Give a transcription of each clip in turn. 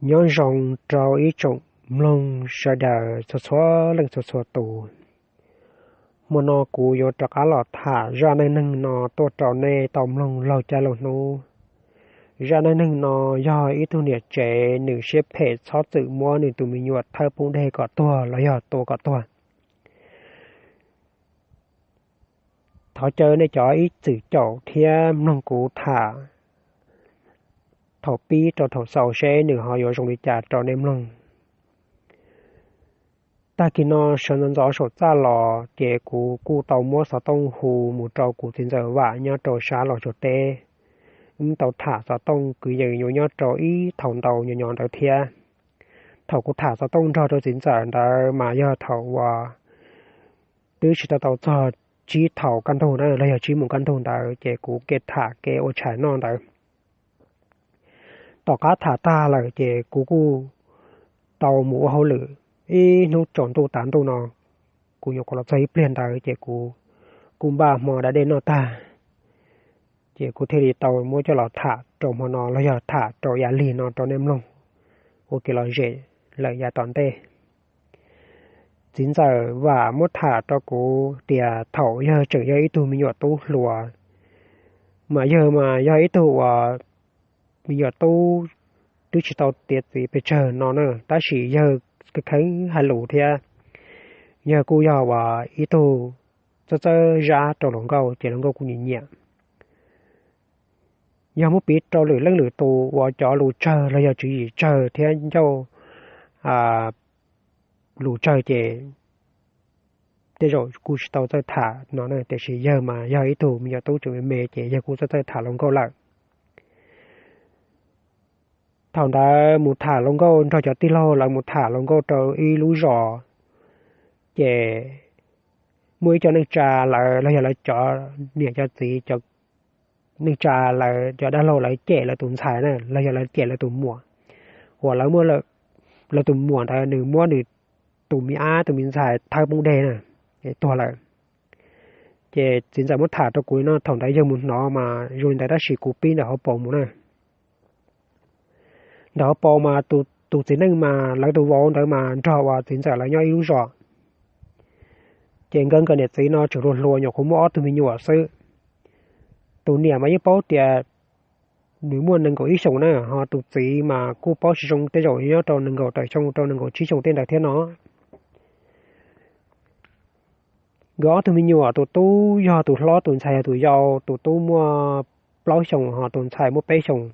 Nyob zoo rau ib tsoom mloog sawv daws txhua txhua leej txhua txhua tus. Hmo no kuv yuav rov qab los tham zaj neej neeg no tuaj rau nej tau mloog laug caij laug hnub. Zaj neej neeg no yog ib tug niam tsev nws siab phem txhob txwm muab nws tus me nyuam thawb poob dej kom tuag los yog tua kom tuag. Thov caw nej cov ib txwm caum thiab mloog kuv tham thaum pib rau thaum xaus seb nws ho yuav zoo li cas rau nej mloog. Tag kis no sawv ntxov ntxov saum txaj los ces kuv kuj tau muab xov tooj hu mus rau kuv txiv ntxawm Vam nyob rau sab Los Tsuas teb. Wb tau tham xov tooj kwv yees yuav nyob rau ib thaum ntau nyo nyo ntawd thiab. Thaum kuv tham xov tooj nrog rau txiv ntxawm ntawd mas yog thaum uas twb tsis tau tau txog tsib thaum kaj ntug na los yog tsib moos kaj ntug ntawd ces kuv kev tham kev ua tshais noj ntawd. Tom qab tham tag lawm ces kuv kuj tau mus ua hauj lwm ib hnub tsaus ntuj tav ntuj no. Kuv nyuam qhuav los txog ib pliag ntawd ces kuv kuj npaj hmo da dej noj tag, ces kuv thiaj li tau muab coj los tham rau hmo no los yog tham rau yav lig no rau nej mloog ua kev lom zem lawm yav tom ntej. Txiv ntxawm Vam muab tham rau kuv tias thaum yawg tseem yog ib tug me nyuam tub hluas, mas yawg mas yog ib tug uas me nyuam tub twb tsis tau tiav txiv pes tsawg no na, tab sis yawg kheev hais lus thiab yawg kuj yog uas ib tug txawj txawj zab rau hluas nkauj ces hluas nkauj kuj nyiam nyiam. Yog muab piv rau lwm leej lwm tus uas cov lus tsawg los yog tswv yim tsawg thiab ncauj lus tsawg ces tej zaum kuj tsis tau txawj tham no na, tiam sis yawg mas yog ib tug me nyuam tub tseem me me ces yawg kuj txawj txawj tham hluas nkauj lawm. Thaum ntawd mus tham hluas nkauj nrog cov tij laug lawv mus tham hluas nkauj rau ib lub zos, ces muaj ib co neej tsa lawv los yog lawv cov niam cov txiv, cov neej tsa lawv cov dab laug lawv cem lawv tus ntxhais na los yog lawv cem lawv tus muam, uas lawv muab lawv tus muam ntawd nws muab nws tus me ab tus me ntxhais thawb poob dej na, tuag lawm. Ces txiv ntxawm muab tham rau kuv li no, thaum ntawd yawg mus hnov mas zoo li ntawd tab sis kuv pib ntawm hauv paus mus na. Ntawm hauv paus mas tus txiv neej mas lawv tus vauv ntawd mas nrog uas txiv ntxawm lawv nyob ib lub zos. Ces nkawd nkawd niam txiv no tseem hluas hluas nyuam qhuav muaj ob tug me nyuam xwb. Tus niam mas yeej paub tias nws muaj nees nkaum ib xyoos na, ho tus txiv mas kuj paub tsis zoo, tej zaum nyob rau nees nkaum tawm xyoo rau nees nkaum tsib xyoos tej ntawd thiab no. Nkawd ob tug me nyuam, tus tub yog tus hlob, tus ntxhais yog tus yau, tus tub muaj plaub xyoos ho tus ntxhais muaj peb xyoos.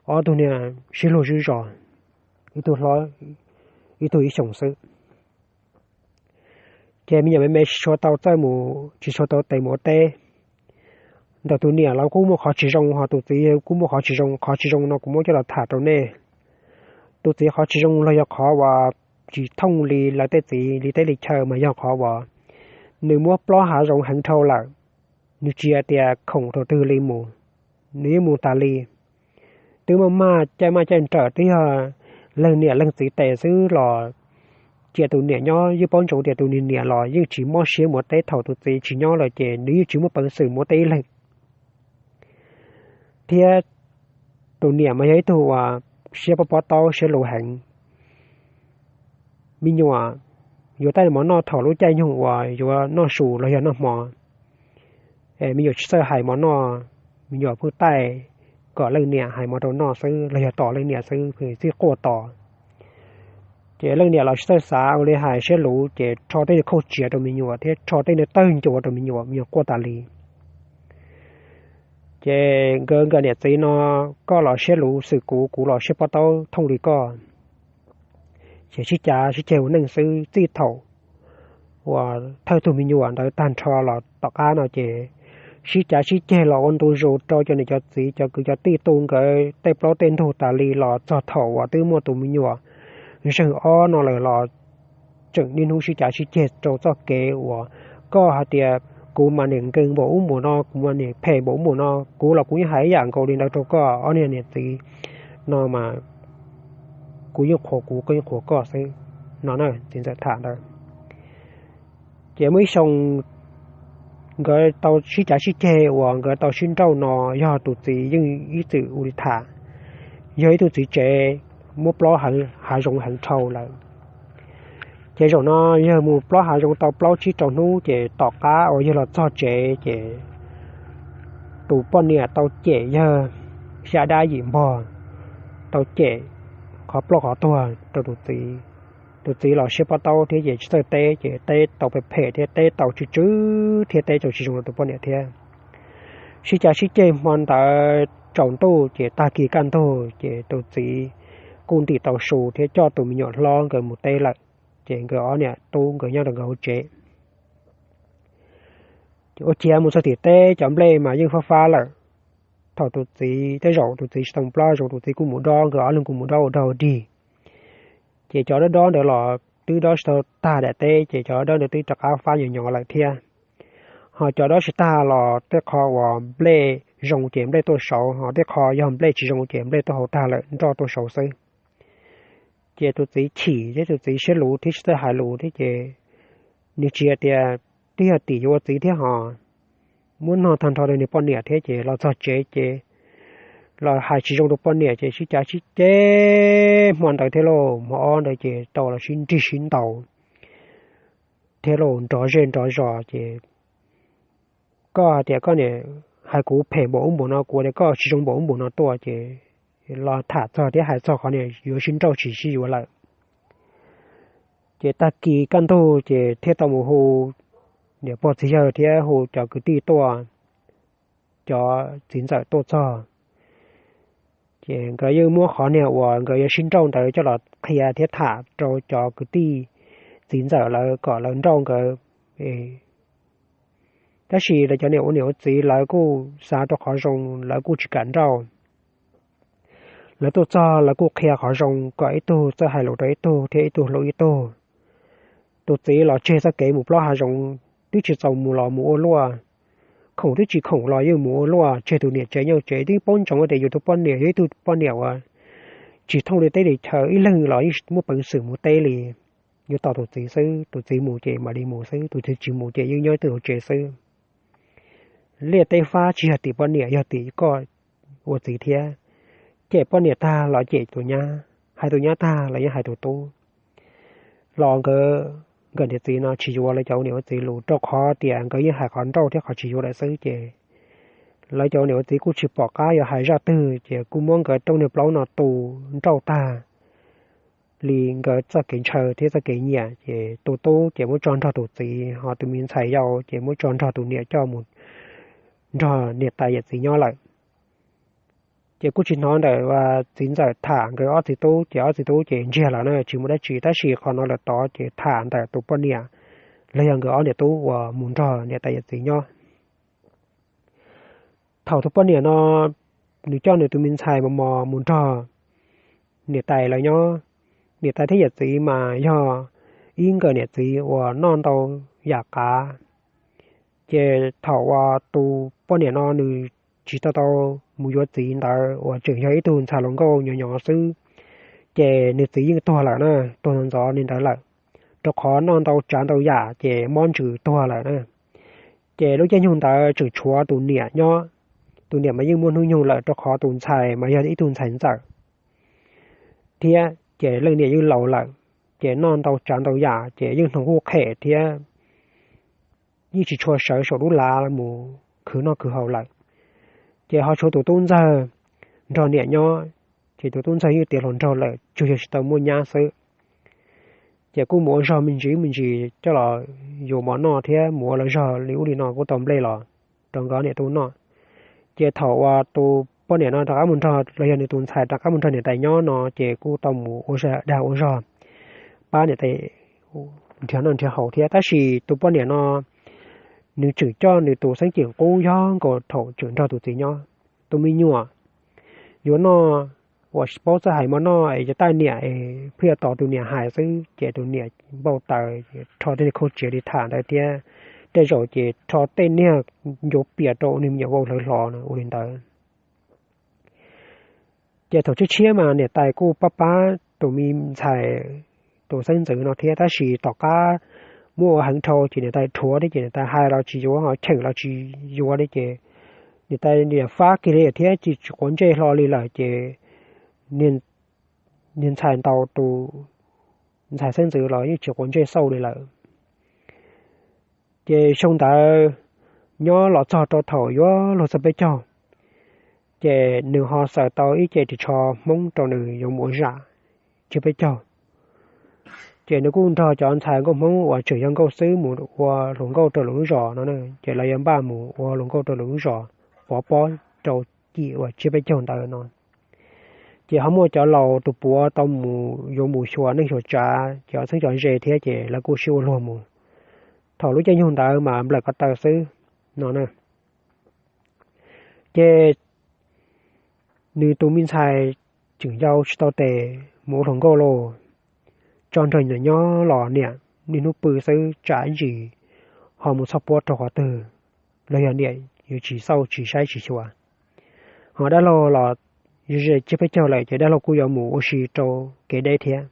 Ob tug niag sib luag zog, ib tug hlob ib tug ib xyoos xwb. Ces me nyuam me me tsis tshua tau txawj mus, tsis tshua tau tes mus ua teb. Ntawm tus niam los kuj muaj qhov tsis zoo, ho tus txiv kuj muaj qhov tsis zoo. Qhov tsis zoo no kuv muab coj los tham rau nej. Tus txiv qhov tsis zoo los yog qhov uas tsis thooj li lawv tej txiv li teb li chaw mas yog qhov uas nws muab plob hav zoov heev dhau lawm, nws tsis hais tias khoom rau twg li mus, nws yeej mus tas li. Twb maj maj caij maj caij nrawm twb yog leej niam leej txiv tes xwb los cia tus niam nyob, yeej paub ntsoov tias tus niam los yeej tsis mob siab mus ua teb, thaum tus txiv tsis nyob lawm ces nws yeej tsis muaj peev xwm mus ua teb ib leeg. Thiab tus niam mas yog ib tug uas siab pob pob taub siab luv heev. Me nyuam yuav tej mov noj thaum lub caij nyoog uas yuav noj su los yog noj hmo. Me nyuam tsis txawj hais mov noj, me nyuam pheej taij kom leej niam hais mov rau noj xwb los yog tos leej niam xwb, txij quaj tos. Ces leej niam los tsis txawj xav ua li, hais siab luv ces rho tej khauj tsiav rau me nyuam thiab rho tej tawg ncua rau me nyuam, me nyuam quaj tas li. Ces nkawd nkawm niam txiv no, koj los siab luv xwm kuv, kuv los siab pob taub thooj li koj. Ces sib cav sib ceg ua neej xwb. Txij thaum uas thawj tug me nyuam ntawd tag nrho los tom qab no ces sib cav sib ceg los ua ntu zus rau cov niam cov txiv cov kwv cov tij tu nkawd tej plaub tej ntug tas li los txog thaum uas twb muaj tus me nyuam zeeg ob no lawm los tseem niaj hnub sib cav sib ceg rau txoj kev uas koj hais tias kuv mas niam nkees npaum ub npaum no, kuv mas niam phem npaum ub npaum no, kuv los kuv yeej hais ib yam nkaus li ntawd rau koj. Ob niag niam txiv no mas kuv yeej qhuas kuv, koj yeej qhuas koj xwb no na, txiv ntxawm tham ntawd. Ces muaj ib xyoo nkawd tau sib cav sib ceg uas nkawd tau sib nrauj no, yog tus txiv yeej ib txwm ua li tham, yog ib tug txiv tsev muab plob hav zoov heev dhau lawm. Ces zaum no yawg mus plob hav zoov tau plaub tsib rau hnub ces tom qab uas yawg los txog tsev ces tus poj niam tau cem yawg xya dab yim npog, tau cem qhov ploj qhov tuag rau tus txiv. Tus txiv los siab pob taub thiab ces tsis txawj teb ces teb tau phem phem thiab teb tau tsw tsw thiab teb tau tsis zoo rau tus poj niam thiab. Sib cav sib ceg hmo ntawd tsaus ntuj ces tag kis kaj ntug ces tus txiv kuj ntim tau su thiab coj tus me nyuam hlob nkawd mus teb lawm. Ces nkawd ob niam tub nkawd nyob rau nkawd hauv tsev. Ces ua ciav mus txog tim teb cov nplej mas yeej fab fab lawm. Thaum tus txiv, tej zaum tus txiv tsis tau plob zoo, tus txiv kuj mus dob, nkawd ob leeg kuj mus dob ua dog ua dig. Ces cov dob dob ntawd los twb dob tsis tau tag daim teb ces cov dob dob ntawd twb rov qab fab nyov nyov lawm thiab. Ho cov dob tsis tag los tej qho uas nplej zoo ces nplej tuaj saud, ho tej qho yog nplej tsis zoo ces nplej tuaj hauv tag lawm nroj tuaj saud xwb. Ces tus txiv chim thiab tus txiv siab luv thiab tsis txawj hais lus thiab ces nws tsis hais tias twb yog tim yuav ua txiv thiab ho muab nog tag nrho rau nws poj niam thiab ces los txog tsev ces los hais tsis zoo rau poj niam ces sib cav sib ceg hmo ntawd thiab lauj. Hmo ob ntawd ces tau los sib nrig sib ntaus thiab lauj, nrov zej nrov zos ces koj hais tias koj niam hais kuv phem npaum ub npaum no, kuv tias koj tsis zoo npaum ub npaum no tuaj ces los tham txog thiab hais txog qhov niam yuav sib nrauj tsis sib yuav lawm. Ces tag kis kaj ntug ces thiaj tau mus hu niam pog txiv yawg thiab hu cov kwv tij tuaj, cov txiv ntxawm tuaj txog. Ces nkawd yeej muab qhov niag uas nkawd yuav sib nrauj ntawd coj los qhia thiab tham rau cov kwv tij txiv ntxawm lawv kom lawv nrauj nkawd. Tab sis lawv cov niam ua niam ua txiv lawv kuj xav rau qhov zoo, lawv kuj tsis kam nrauj. Lawv tuaj txog lawv kuj qhia qhov zoo kom ib tug txawj hais lus rau ib tug thiab ib tug hlub ib tug. Tus txiv los tseg txoj kev mus plob hav zoov, twb tsis txaus mus los mus ua luaj, khoom twb tsis khoom los yeej mus ua luaj, tseg tus niam tsev nyob tsev. Twb paub ntsoov tias yus tus poj niam yog ib tug poj niam uas tsis thooj li teb li chaw, ib leeg los yeej tsis muaj peev xwm mus teb li. Yuav tos tus txiv xwb, tus txiv mus ces mam li mus xwb, tus txiv tsis mus ces yeej nyob ib tug hauv tsev xwb. Liaj teb fab tsis yog tim poj niam, yog tim koj ua txiv thiab. Cem poj niam tag los cem tus nyab, hais tus nyab tag los yeej hais tus tub. Los nkawd, nkawm niam txiv no tsis yuav lawv cov ua niam ua txiv lus, rau qhov tias nkawd yeej hais qhov nrauj thiab qhov tsis yuav lawm xwb ces lawv cov ua niam ua txiv kuj tsis pom qab yuav hais zaj twg ces kuj muab nkawd rooj niag plaub no tu nrauj tag li nkawd txoj kev ntshaw thiab txoj kev nyiam. Ces tus tub ces muab tso nrog tus txiv, ho tus me ntxhais yau ces muab tso nrog tus niam coj mus nrog niam tais yawm txiv nyob lawm. Ces kuj tsis hnov ntawm txiv ntxawm tham nkawd ob txiv tub, ces ob txiv tub ces ntsiag lawm na, tsis muaj dab tsi, tab sis qhov no lawm tod ces tham ntawm tus poj niam los yog nkawd ob niam tub uas mus nrog niam tais yawm txiv nyob. Thaum tus poj niam no nws coj nws tus me ntxhais mos mos mus nrog niam tais lawv nyob, niam tais thiab yawm txiv mas yog ib nkawm niam txiv uas noj ntau yam qav. Ces thaum uas tus poj niam no nws tsis tau tau mus yuav txiv ntawd uas tseem yog ib tug ntxhais hluas nkauj nyob nyob xwb, ces nws txiv yeej tuag lawm na, tuag ntxov ntxov li ntawd lawm, rau qhov noj ntau tsav ntau yam ces mob ntsws tuag lawm na. Ces lub caij nyoog ntawd tseem tshuav tus niam nyob, tus niam mas yeej muaj hnub nyoog lawm rau qhov tus ntxhais mas yog ib tug ntxhais ntxawm thiab ces leej niam yeej laus lawm, ces noj ntau tsav ntau yam ces yeej hnoos quj qhem thiab yeej tsis tshua sawv saum lub lav mus khwv noj khwv haus lawm. Ces ho tshuav tus tub ntxawg nrog niam nyob, ces tus tub ntxawg yeej tiav hluas nraug lawm, tsuas yog tsis tau muaj nyab xwb. Ces kuj mus ua zog me ntsis me ntsis coj los yuav mov noj thiab mus ua los zog li ub li no kuj tau nplej los rau nkawd niam tub noj. Ces thaum uas tus poj niam no rov qab mus nrog los yog nws tus ntxhais rov qab mus nrog niam tais nyob no ces kuj tau mus ua dag ua zog pab niam tais nrhiav noj nrhiav haus thiab. Tab sis tus poj niam no nws tseem coj nws tus xeeb ceem qub yog nkaus thaum tseem nrog tus txiv nyob. Tus me nyuam yuav noj uas paub txawj hais mov noj es cov taj niam es pheej yuav tos tus niam hais xwb ces tus niam npau taws rho tej niag khaub tsev li tham ntawd thiab, tej zaum ces rho tej niag ncuav pias rau nws me nyuam vau hlawv hlo no ua li ntawd. Ces thaum tshiab tshiab mas niam tais kuj pab pab tus me ntxhais, tus xeeb ntxwv no thiab, tab sis tom qab muaj ua heev dhau ces niam tais dhuav thiab ces niam tais hais los tsis yuav, ho cheem los tsis yuav li ces niam tais niam fab kiag li thiab tsis quav ntsej hlo li lawm ces niag niag ntxhais ntaus tus ntxhais xeeb ntxwv los yeej tsis quav ntsej xauj li lawm. Ces xyoo ntawd nyob los txog rau thaum yuav luag txog peb caug, ces nws ho xaws tau ib ce ris tsho Hmoob rau nws yuav mus ua zam tsiab peb caug. Ces nws kuj nrog cov ntxhais nkauj Hmoob uas tseem yog nkauj xwb mus ua hluas nkauj rau lwm lub zos no, ces lawv yuav npaj mus ua hluas nkauj rau lwm lub zos pov pob rau cim uas tsiab peb caug ntawd no. Ces ho muaj cov laus tus puav tau mus yuav mus xyuas neej xyuas tsav cov txheeb cov ze thiab, ces lawv kuj sib ua luag mus. Thaum lub caij nyoog ntawd mas nplawm ko taw xwb no na. Ces nws tus me ntxhais tseem yau tsis tau tes mus ua hluas nkauj lauj, tso nrog niam nyob los niam niaj hnub pw xwb, tsam ib ntsis ho mus txhob puab rau qhov twg los yog niam yuav tsis xauj tsis saib tsis xyuas. Ho dab laug los ze tsiab peb caug lawm ces dab laug kuj yuav mus ua si rau kev deb thiab.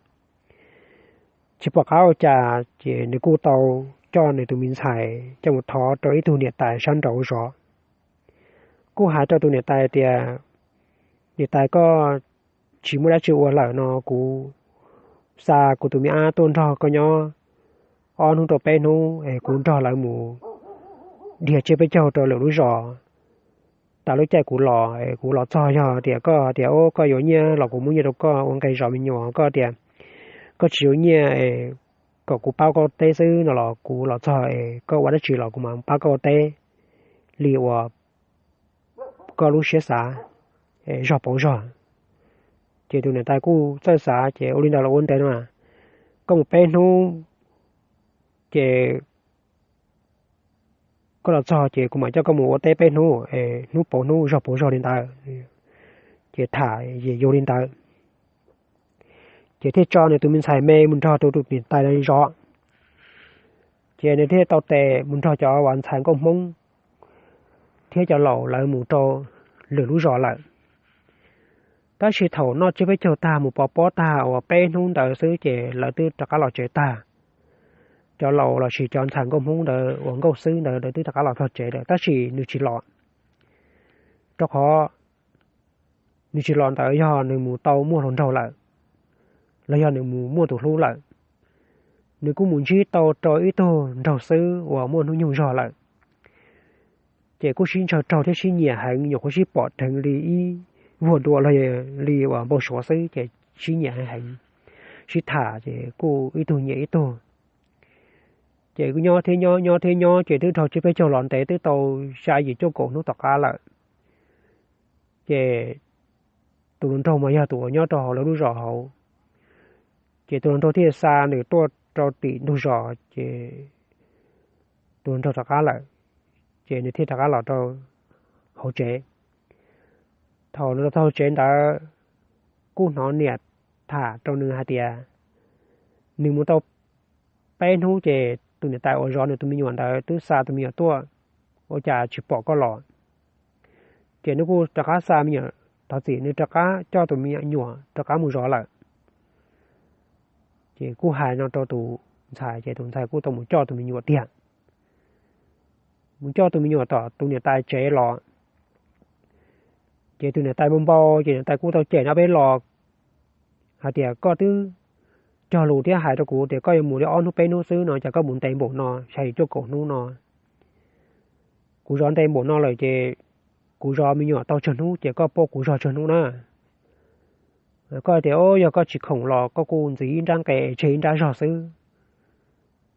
Tsis pom qab ua cas ces nws kuj tau coj nws tus me ntxhais coj mus thov rau ib tug niam tais sab nraud zov. Kuj hais rau tus niam tais tias, niam tais, koj tsis muaj dab tsi ua lawm no, kuv xa kuv tus me ab tuaj nrog koj nyob ob hnub rau peb hnub es kuv nrog lawv mus dhia tsiab peb caug rau lwm lub zos. Tas lub caij kuv los, kuv los txog yog tias koj tias koj yuav nyiaj los kuv muab nyiaj rau koj ua nqe zov me nyuam, koj tias koj tsis yuav nyiaj kom kuv pab koj teb xwb no los kuv los txog es koj ua dab tsi los kuv mam pab koj teb li uas koj lub siab xav, zog pauv zog. Ces tus niam tais kuj txawj xav ces ua li ntawd los ua ntev no, koj mus peb hnub ces koj los txog ces kuv mam coj koj mus ua teb peb hnub, hnub pauv hnub zog pauv zog li ntawd. Ces tham yus li ntawd, ces thiaj tso nws tus me ntxhais me mus nrog tus niam tais zov. Ces nws thiaj tau tes mus nrog cov uas ntxhais nkauj Hmoob thiab cov laus lawv mus rau lwm lub zos lawm. Tab sis thaum noj tsiab peb caug tag mus pov pob tag uas peb hnub ntawd xwb ces lawv twb rov qab los tsev tag. Cov laus lossis cov ntxhais nkauj Hmoob ntawd uas nkauj xwb ntawd lawv twb rov qab los txog tsev lawm tab sis nws tsis los, rau qhov nws tsis los ntawd yog nws mus tau muaj hluas nraug lawm, los yog nws mus muaj tus hlub lawm. Nws kuj mus ntsib tau rau ib tug nraug xwb uas muaj hnub nyoog zog lawm. Ces kuj sib ntshaw raug thiab sib nyiam heev, nyuam qhuav sib pom dheev li ib vuag dua los yog li uas npau suav xwb ces sib nyiam heev, sib tham ces kuj ib tug nyiam ib tug. Ces nyob thiab nyob, nyob thiab nyob ces twb dhau tsiab peb caug los ntev twb tau xya yim cuaj kaum hnub tom qab lawm. Ces tus hluas nraug mas yog tus uas nyob rau hauv lawv lub zos hauv. Ces tus hluas nraug thiaj xa nws tuaj rau tim ntug zos ces tus hluas nraug rov qab lawm, ces nws thiaj rov qab los rau hauv tsev. Thaum nws los txog hauv tsev ntawd kuj hnov niam tham rau nws hais tias nws mus tau peb hnub ces tus niam tais uas zov nws tus me nyuam ntawd twb xa tus me nyuam tuaj, ua cas tsis pom koj los. Ces nws kuj rov qab xa me nyuam, thov txim, nws rov qab coj tus me nyuam rov qab mus zov lawm. Ces kuj hais no rau tus ntxhais ces tus ntxhais kuj tau mus coj tus me nyuam tiag, mus coj tus me nyuam tom tus niam tais tsev los. Ces tus niam tais npau npau ces niam tais kuj tau cem no peb los hais tias koj twb cog lus thiab hais rau kuv tias koj yuav mus li ob hnub peb hnub xwb no, cas koj mus ntev npaum no, xya yim cuaj kaum hnub no. Kuv zov ntev npaum no lawm ces kuv zov me nyuam tau tsawg hnub ces koj pab kuv zog tsawg hnub na. Koj tias yog koj tsis khoom los koj kuj ntxiv ib nrab nqe tseg ib nrab zog xwb.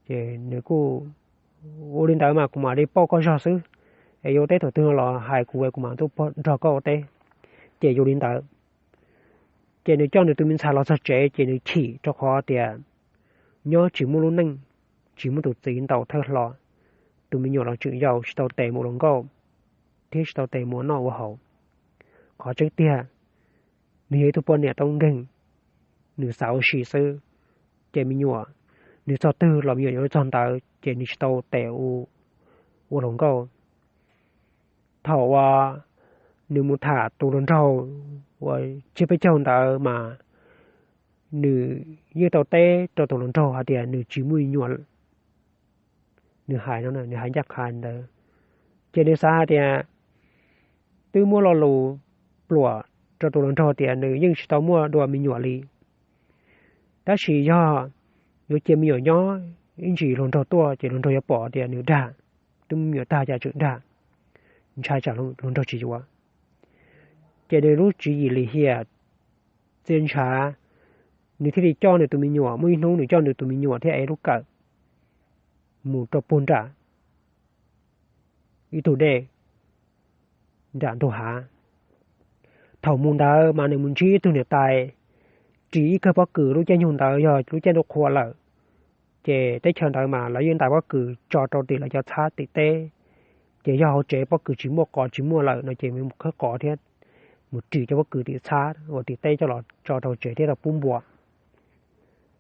Ces nws kuj, ua li ntawd mas kuv mam li pauj koj zog xwb, es yuav teb thaum twg no los hais kuv es kuv mam tuaj nrog koj ua teb. Ces yog li ntawd, ces nws coj nws tus me ntxhais los txog tsev ces nws chim rau qhov tias nyob tsis muaj lub neej, tsis muaj tus txiv ntaus thawj hlo, tus me nyuam los tseem yau tsis tau tes mus ua hluas nkauj thiab tsis tau tes mus ua noj ua haus. Qhov tseeb tiag, nws yog ib tug poj niam tub nkeeg, nws xav ua si xwb, ces me nyuam, nws txog twg los me nyuam yuav txog ntawd ces nws tsis tau tes ua hluas nkauj. Thaum uas nws mus tham tus hluas nraug uas tsiab peb caug ntawd mas nws yeej tau teb rau tus hluas nraug hais tias nws tsis muaj me nyuam. Nws hais no, nws hais ncaj qha ntawd, ces nws xav hais tias twb muaj lo lus pluam rau tus hluas nraug tias nws yeej tsis tau muaj dua me nyuam li. Tab sis yog yuav cia me nyuam nyob ib ntsis hluas nraug tuaj ces hluas nraug yuav pom tias nws dag, twb me nyuam tag cas tseem dag, ntshai tsam hluas nraug tsis yuav. Ces nws lub tswv yim lim hiam txias ntshav, nws thiaj li coj nws tus me nyuam, muaj ib hnub nws coj nws tus me nyuam thiab ev lub kawm mus rau puag nram ib tug dej nram ntug hav. Thaum mus ntawd mas nws mus ntsib ib tug niam tais ris ib kawm pob kws, lub caij nyoog ntawd yog lub caij ntuj qhua lawm, ces teb chaws ntawd mas lawv yeej ntais pob kws tso rau tim lawv cov txhab tim teb. Ces yog hauv tsev pob kws tsis muaj, qos tsis muaj lawm no ces mus khawb qos thiab mus ris cov pob kws tim txhab uas tim teb coj los tso rau tsev thiab rau pub npua.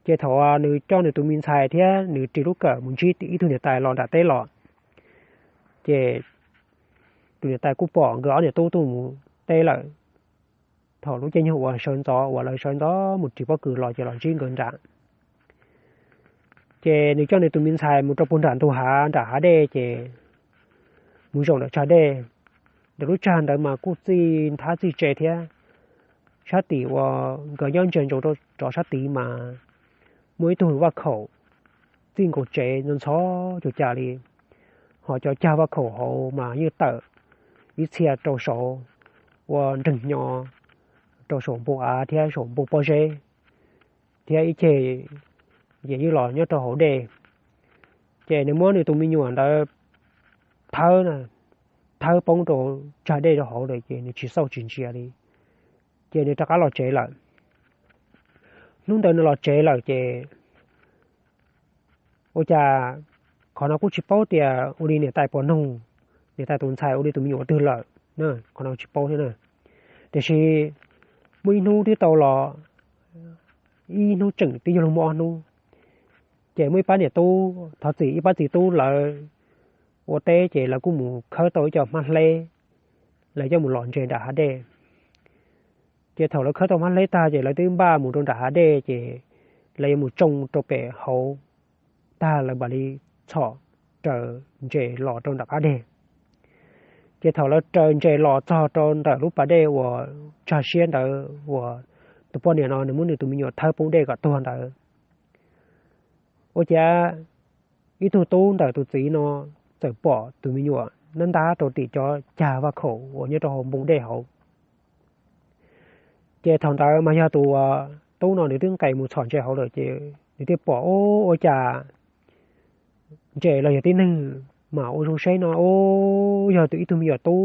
Ces thaum nws coj nws tus me ntxhais thiab nws ris lub kawm mus ntsib ib tug niam tais los nram teb los, ces tus niam tais kuj pom nkawd ob niam tub tuaj mus teb lawm. Thaum lub caij nyoog uas sawv ntxov uas lawv sawv ntxov mus ris pob kws los ces los ntsib nkawd nram. Ces nws coj nws tus me ntxhais mus rau puag nram ntug hav, nram hav dej, ces mus zaum ntawm tsag dej. Ntawm lub tsag ntawd mas kuj txij nthab txij tse thiab. Sab tim uas nkawd nyob ntsia ntsoov rau sab tid mas muaj ib tug vaj khaum txij nkaus tsev ntxhov ntxhov cuag cas li, ho cov cag vaj khaum hauv mas yeej tawm ib txhia rau saud ua nreeg hnyo rau saum npoo av thiab saum npoo pob zeb, thiab ib ceg ces yeej los nyob rau hauv dej. Ces nws muab nws tus me nyuam ntawd thawb, thawb poob rau tsag dej rau hauv lawm ces nws tsis xauj tsis ntsia li, ces nws rov qab los tsev lawm. Hnub ntawd nws los tsev lawm ces ua cas qhov no kuj tsis paub tias ua li niam tais puas noog, niam tais tus ntxhais ua li tus me nyuam ua twg lawm, qhov no tsis paub thiab na. Tiam sis muaj ib hnub twb tau los, ib hnub tseem twb yuav luag muaj ob hnub, ces muaj ib pab niam tub thov txim, ib pab txiv tub lawv ua teb ces lawv kuj mus khawb tau ib co hmab hleb, lawv coj mus lom ntses nram hav dej. Ces thaum lawv khawb tau hmab hleb tag ces lawv twb npaj mus rau nram hav dej ces lawv yuav mus tsoo rau pem hauv tag lawv mam li txhom raws ntses los rau nram qab deg. Ces thaum lawv raws ntses los txog rau ntawm lub pas dej uas tsag siab ntawd uas tus poj niam no nws muab nws tus me nyuam thawb poob dej kom tuag ntawd, ua cas ib tug tub ntawm tus txiv no txawm pom tus me nyuam ntab ntab rau tim cov cag vaj khaum uas nyob rau hauv npoo dej hauv. Ces thaum ntawd mas yog tus tub no nws twb nqes mus txhom ntses hauv lawm ces nws thiaj pom, ua cas ntses los yog tib neeg mas ua zoo seb no, yog tus ib tug me nyuam tub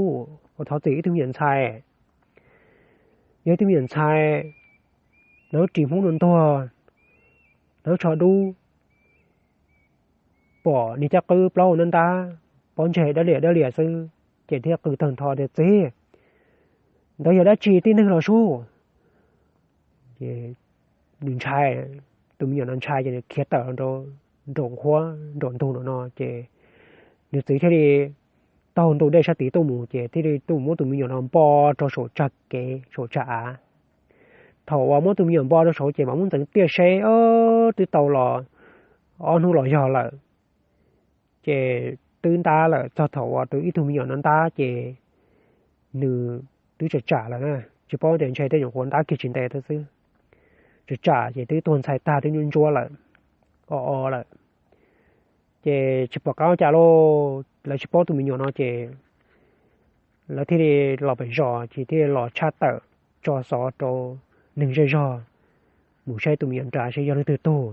uas thov txim, ib tug me nyuam ntxhais, yog ib tug me nyuam ntxhais, nws ris hmoob ntuag ntuag, nws tsho dub, pom niag caj qwb plaub hau ntab ntab, pob ntseg dawb liam dawb liam xwb ces thiaj qw tawg ntho tias, Txiv, ntawd yog dab tsi, tib neeg los sub? Nws ntshai, tus me nyuam no ntshai ces nws khiav tawm nraum nqhuab nraum ntug no no ces nws txiv thiaj li taug ntu dej sab tid tuaj mus ces thiaj li tuaj muab tus me nyuam no npo rau saum tsag kev saum tsag av. Thaum uas muab tus me nyuam npo rau saud ces mam muab ntxeev tiaj seb, twb tau los ob hnub los yog lawm, ces twb ntab lawm. Txog thaum uas tus ib tug me nyuam no ntab ces nws twb tsam tsam lawm na, tsis paub tias ntshe tej nyuam qhuav ntab kiag tsis ntev xwb, tsam tsam ces twb tuag ntxhais tag twb ntsuab ntsuab lawm, o o lawm. Ces tsis pom qab ua cas lauj, lawv tsis paub tus me nyuam no ces lawv thiaj li los pem zos ces thiaj li los tshaj tawm tso xov rau neeg zej zog mus saib tus me nyuam nrad seb yog leej twg tug.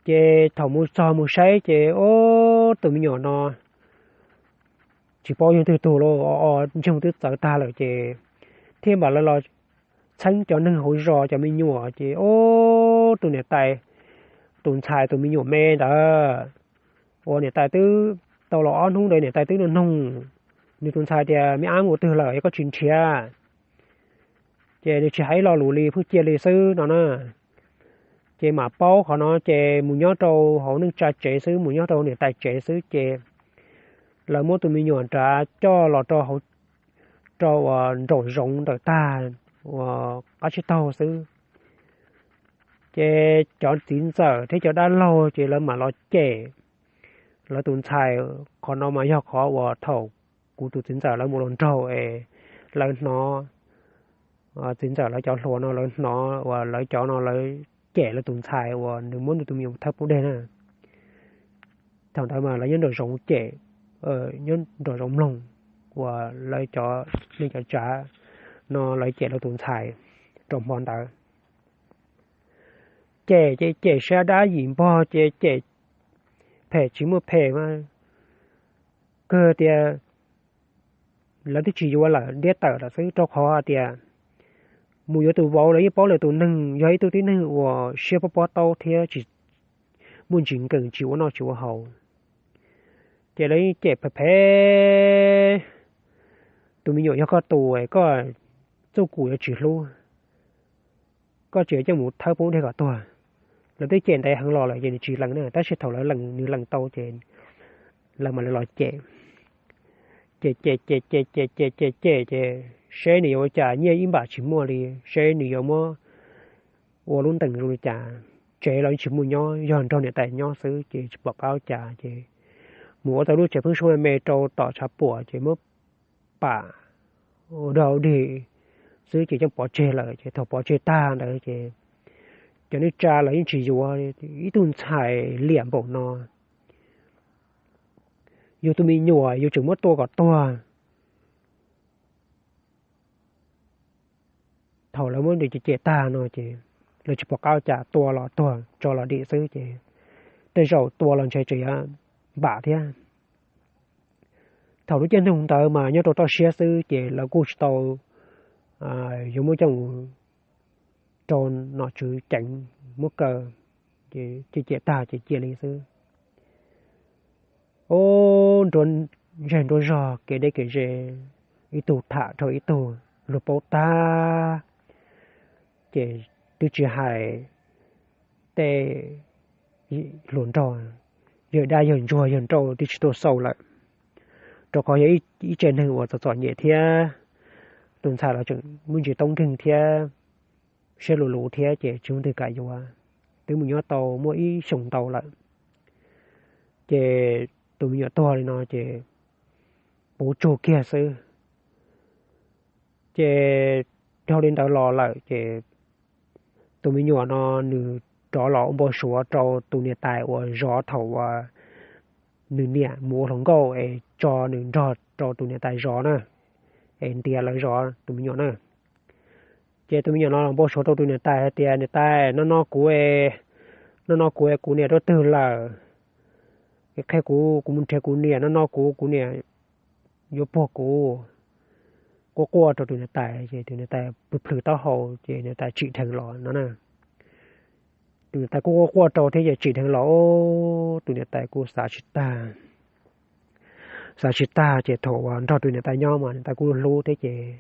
Ces thaum mus txog mus saib ces ub, tus me nyuam no tsis paub yog leej twg tug lauj, o o ntsej muag twb txawv tag lawm ces thiaj mam lawv los txheeb cov neeg hauv zos cov me nyuam ces ub, tus niam tais tus ntxhais tus me nyuam me ntawd uas niam tais twb tau los ob hnub ntawd niam tais twb nug nug nws tus ntxhais tias, Me ab mus twg lawm es koj tsis nrhiav? Ces nws tsis hais ib lo lus li, pheej cia li xwb no na. Ces mam paub qhov no ces mus nyob rau hauv neej tsa tsev xwb, mus nyob rau niam tais tsev xwb ces lawv muab tus me nyuam nrad coj los rau hauv, rau uas nraum zoov ntawm tag uas qab tsib taug xwb. Ces cov txiv ntxawm thiab cov dab laug ces lawv mam los cem lawv tus ntxhais. Qhov no mas yog qhov uas thaum kuv tus txiv ntxawm lawv mus hluas nraug es lawv hnov txiv ntxawm lawv cov hluas no lawv hnov uas lawv cov no lawv cem lawv tus ntxhais uas nws muab nws tus me nyuam thawb poob dej na. Thaum ntawd mas lawv nyob nraum zoov cem, nyob nraum zoov mloog uas lawv cov neeg cov tsav no lawv cem lawv tus ntxhais rau hmo ntawd. Cem ces cem sab dab yim npog ces cem phem tsis muaj phem mas kawg tias lawv twb tsis yuav lawm, ntiab tawm lawm xwb, rau qhov hais tias mus yuav tus vauv lawv yeej paub lawv tus neeg yog ib tug tib neeg uas siab pob pob taub thiab tsis muaj ntsis nkees, tsis ua noj tsis ua haus. Ces lawv yeej cem phem phem, tus me nyuam yog koj tus, koj txuj kum yuav tsis hlub, koj tseem coj mus thawb poob dej kom tuag. Lawv twb cem ntev heev los lawm ces nws tsis lees na, tab sis thaum lawv lees, nws lees tau ces lawv mam li los cem. Cem cem cem cem cem cem cem cem ces seb nws yuav ua cas, nyiaj ib npam tsis muaj li, seb nws yuav muab ua lub ntees zoo li cas. Tsev los yeej tsis muaj nyob, yog nrog niam tais nyob xwb ces tsis pom qab ua cas ces mus ua tau lub tsev pheeb suab me me rau tom tshav puam ces muab pam ua dog ua dig xwb ces coj pov tseg lawm. Ces thaum pov tseg tag ntawd ces cov neej tsa los yeej tsis yuav, ib tug ntxhais liam npaum no, yus tus me nyuam yus tseem muab tua kom tuag. Thaum lawv muab nws cem cem tag no ces lawv tsis pom qab ua cas, tua los tuag, tso los dim xwb ces tej zaum tua los ntshe tseem yuav npam thiab. Thaum lub caij nyoog ntawd mas nyob rau toj siab xwb ces lawv kuj tsis tau yuav muab coj mus rau nom tswv ceev muab kaw, ces cem cem tag ces cia li xwb. Ub, nruab zej nruab zog, kev deb kev ze, ib tug tham rau ib tug, luag paub tag ces twb tsis hais tej hluas nraug, yawg dab yawg ntsuag yawg nrauj twb tsis tuaj xauj lawm, rau qhov yog ib tsev neeg uas txom txom nyem thiab tus ntxhais los tseem muaj ntsis toob nkeeg thiab siab luv luv thiab ces tsis muaj leej twg kam yuav. Twb mus nyob tau muaj ib xyoos ntau lawm ces tus me nyuam tuag li no ces puv tsug kiag xwb. Ces dhau li ntawd los lawm ces tus me nyuam no nws rov los ua npau suav rau tus niam tais uas zov thaum uas nws niam mus ua hluas nkauj es tso nws nrog rau tus niam tais zov na, es ntiav lawv zov tus me nyuam na. Ces tus me nyuam no los npau suav rau tus niam tais hais tias, niam tais, no no kuv, no no kuv, kuv niam rau twg lawm, qhia kuv, kuv mus nrhiav kuv niam, no no kuv, kuv niam yuav puag kuv. Quaj quaj rau tus niam tais ces tus niam tais plhws plhws taub hau ces niam tais tsim dheev los no na. Tus niam tais kuj quaj quaj rau thiab ces tsim dheev los, tus niam tais kuj xav tsis tag, xav tsis tag ces thaum uas nrog tus niam tais nyob mas niam tais kuj hlub thiab ces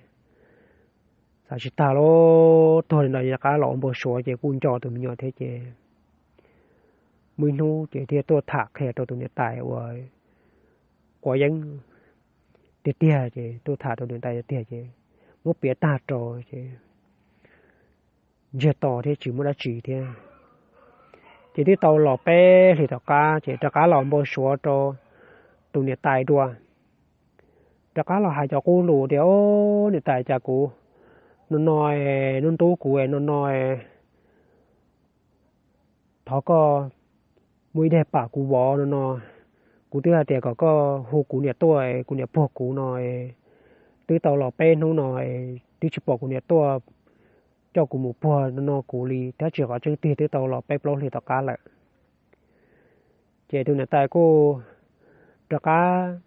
xav tsis tag lauj, tuag li no rov qab los ua npau suav ces kuj nco tus me nyuam thiab ces muaj ib hnub ces thiaj tuaj tham qhia rau tus niam tais uas quav yeeb tiag tiag ces tuaj tham rau niam tais tiag tiag ces muab piav tag rau ces ntsiag to thiab tsis muaj dab tsi thiab. Ces twb tau los peb hlis tom qab ces rov qab los npau suav rau tus niam tais dua, rov qab los hais cov qub lus tias, o, niam tais, cas kuv no no, hnub ntub kuv no no, thov koj muaj ib daim pam kuv vov no no. Kuv twb hais tias kom koj hu kuv niam tuaj, kuv niam puag kuv no, twb tau los peb hnub no twb tsis pom kuv niam tuaj coj kuv mus puag no no kuv li, tab sis qhov tseeb tiag twb tau los peb plaub hlis tom qab lawm. Ces tus niam tais kuj rov qab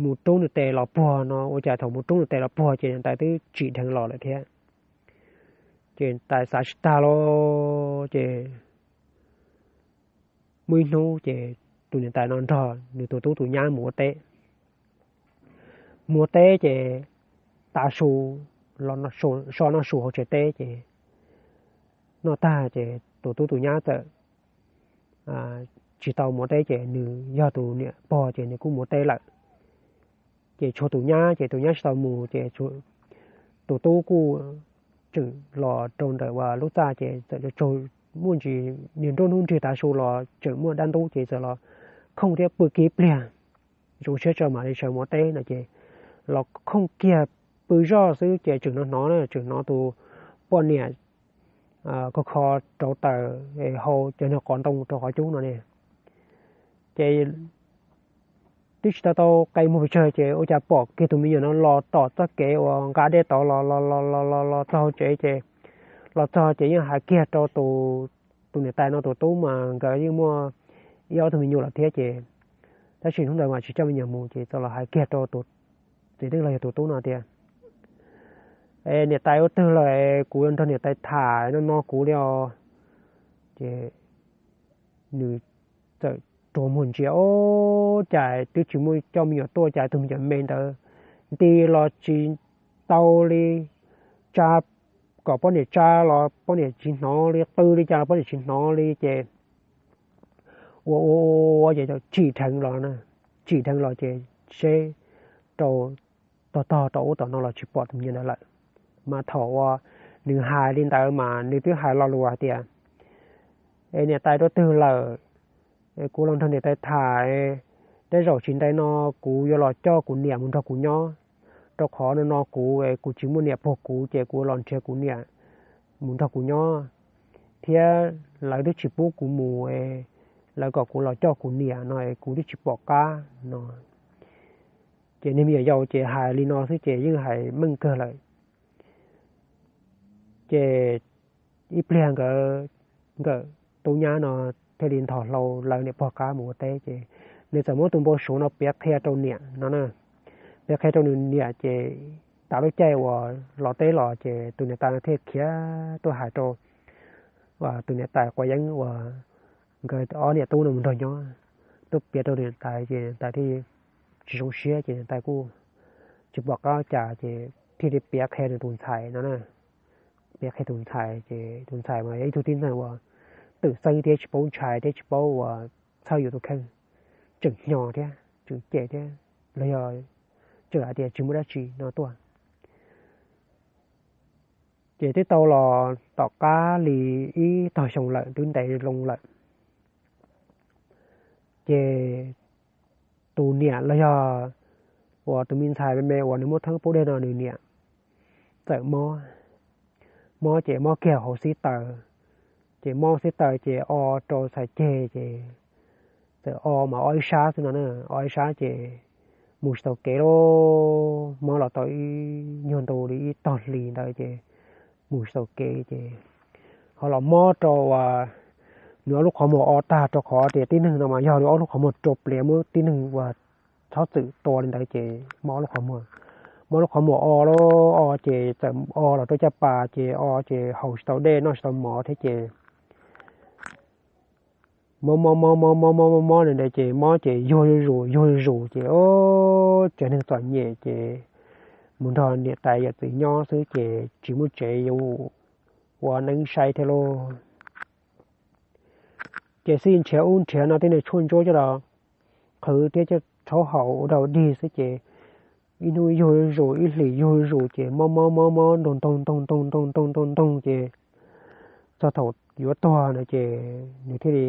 mus rub nws tes los puag no, ua cas thaum mus rub nws tes los puag ces niam tais twb tsim dheev los lawm thiab. Ces niam tais xav tsis tag lauj, ces muaj ib hnub ces tus niam tais no nrog nws tus tub tus nyab mus ua teb. Mus ua teb ces tav su los so noj su hauv tsev teb ces noj tag ces tus tub tus nyab txawm tsis tau mus ua teb ces nws yog tus niam pog ces nws kuj mus ua teb lawm. Ces tshuav tus nyab ces tus nyab tsis tau mus ces tus tub kuj tseem los rau ntawm lub txaj ces txawm tsaug, muaj ntsis niag nruab hnub nrig tav su los tseem muaj dab ntub ces txawm los khooj thiab pw kiag ib pliag, zoo siab tso mam li sawv mus ua teb no ces los khooj kiag pw zoj xwb ces tseem hnov hnov na, tseem hnov tus poj niam kho kho rauv taws hau cov niag qos ntoo rau qhov cub no ne. Ces twb tsis tau tau qe muag pes tsawg ces ua cas pom kiag tus me nyuam no los tom txoj kev uas nqa dej tod los los los los los los txog hauv tsev ces los txog ces yeej hais kiag rau tus, tus niam tais no tus tub mas nkawd yeej muaj ib ob tug me nyuam lawm thiab ces, tab sis hnub ntawd mas tsis coj me nyuam mus ces txawm los hais kiag rau tus txiv neej los yog tus tub no tias, Es niam tais ua twg lawm, kuv yuav nrog niam tais tham, no no kuv li os. Ces nws txawm rua muag ntsia, Ub, cas twb tsis muaj coj me nyuam tuaj, cas tus me nyuam me ntawd nti los tsis tau li, tsa kom poj niam tsa los poj niam tsis hnov li, qw li cas los poj niam tsis hnov li. Ces ua ua ua ces tsim dheev los, tsim dheev los ces seb rau tog tog rau ub tom no los tsis pom tus me nyuam ntawd lawm. Mas thaum uas nws hais li ntawd mas nws twb hais lo lus hais tias, Es niam tais ua twg lawm, kuv los nrog niam tais tham, tej zaum tsis ntev no kuv yuav los coj kuv niam mus nrog kuv nyob, rau qhov no no kuv, kuv tsis muaj niam puag kuv ces kuv los nrhiav kuv niam mus nrog kuv nyob, thiab lawv twb tsis pub kuv mus, lawv kom kuv los coj kuv niam no es kuv twb tsis pom qab no. Ces niag me nyuam yaus ces hais li no xwb ces yeej hais meej kawg lawm. Ces ib pliag nkawd, nkawm tub nyab no thiaj li nthos hlau lawv niam pog qab mus ua teb ces nws txawm muab tus npau suav no piav qhia rau niam no na. Piav qhia rau nws niam ces tas lub caij uas los teb los ces tus niam tais no thiaj khiav tuaj hais rau tus niam tais quav yeeb uas nkawd ob niam tub no mus nrog nyob, tuaj piav rau niam tais ces niam tais thiaj tsis zoo siab ces niam tais kuj tsis pom qab cas ces thiaj li piav qhia nws tus ntxhais no na. Piav qhia tus ntxhais ces tus ntxhais mas yog ib tug tib neeg uas twm xeeb thiab tsis paub ntshai thiab tsis paub uas txhawj yuav tus kheej, tseem hnyos thiab tseem cem thiab los yog tseem hais tias tsis muaj dab tsi no tuaj. Ces twb tau los tom qab li ib tog xyoo lawm twb ntev loo lawm, ces tus niam los yog uas tus me ntxhais me me uas nws muab theeb pub dej no nws niam txawm mob. Mob ces mob kiag hauv xib taws, ces mob xib taws ces o rau txhais ceg ces txawm o mas o ib sab xwb no na, o ib sab ces mus tsis tau kev lauj. Mob los tau ib nyuag ntu li ib tog hlis ntawd ces mus tsis tau kev ces ho los mob rau uas nws ob lub qhov muag o tag rau qhov tias tib neeg no mas yog nws ob lub qhov muag rua pliav muab tib neeg uas txhob txwm tua li ntawd ces mob ob lub qhov muag. Mob lub qhov muag o lawm o ces txawm o los rau caj pas ces o ces haus tsis tau dej noj tsis tau mov thiab ces mob mob mob mob mob mob mob mob li ntawd ces mob ces yuag zuj zus yuag zuj zus ces o, tsev neeg txom nyem ces mus nrog niam tais yawm txiv nyob xwb ces tsis muaj tsev yuav ua neeb saib thiab lauj. Ces xij nrhiav ub nrhiav no tej niag tshuaj ntsuab coj los qhwv thiab coj rhaub haus ua dog dig xwb ces ib hnub yuag zuj zus ib hlis yuag zuj zus ces mob mob mob mob ntoog ntoog ntoog ntoog ntoog ntoog ntoog ntoog ces txog thaum yuav tuag no ces nws thiaj li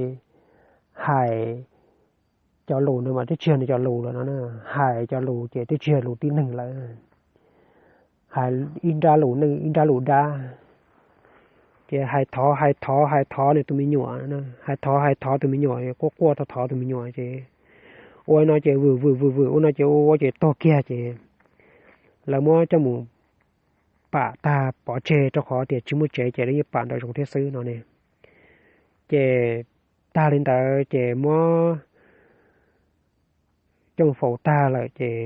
hais cov lus no mas twb tsis yog nws cov lus lawm no, hais cov lus ces twb tsis yog lus tib neeg lawm. Hais ib nrab lus neej ib nrab lus dab, ces hais thov hais thov hais thov nws tus me nyuam, hais thov hais thov tus me nyuam, quaj quaj thov thov tus me nyuam ces ua no ces vwm vwm vwm vwm ua no ces ua ua ces tuag kiag ces lawv muab coj mus pam tag pov tseg rau qhov tias tsis muaj tsev ces lawv yeej pam nraum zoov thiab xwb no ne. Ces tag li ntawd ces muab coj faus tag lawm ces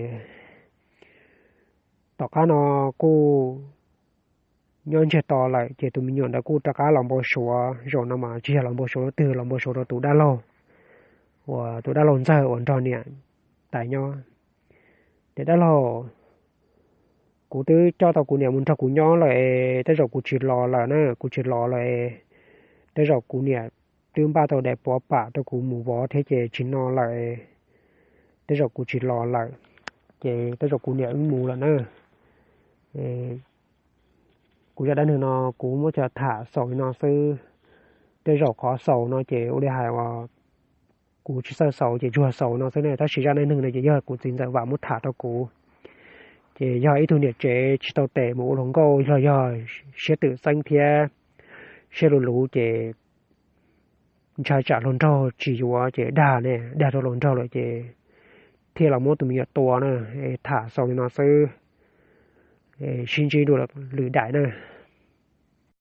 tom qab no kuj nyob ntsiag to lawm ces tus me nyuam ntawd kuj rov qab los npau suav, zaum no mas tsis yog los npau suav leej twg, los npau suav rau tus dab laug, uas tus dab laug ntxawg uas nrog niam tais nyob. Tias dab laug, kuv twb coj tau kuv niam mus nrog kuv nyob lawm es tej zaum kuv tsis los lawm na, kuv tsis los lawm es tej zaum kuv niam twb npaj tau daim puav pam rau kuv mus vov thiab ces tsis no lawm, tej zaum kuv tsis los lawm, ces tej zaum kuv niam wb mus lawm na. Kuv zaj dab neeg no kuv muab coj tham xaus li no xwb. Tej zaum qhov xaus no ces ua li hais uas kuv tsis txawj xaus ces tsuas xaus no xwb ne, tab sis zaj dab neeg no ces yog kuv txiv ntxawm Vam muab tham rau kuv. Ces yog ib tug niam tsev tsis tau tes mus ua hluas nkauj los yog siab twm xeeb thiab siab luv luv ces ntshai tsam hluas nraug tsis yuav ces dag ne, dag rau hluas nraug lawm ces thiaj los muab tus me nyuam tua na. Tham xaus li no xwb, sib ntsib dua lwm daim na.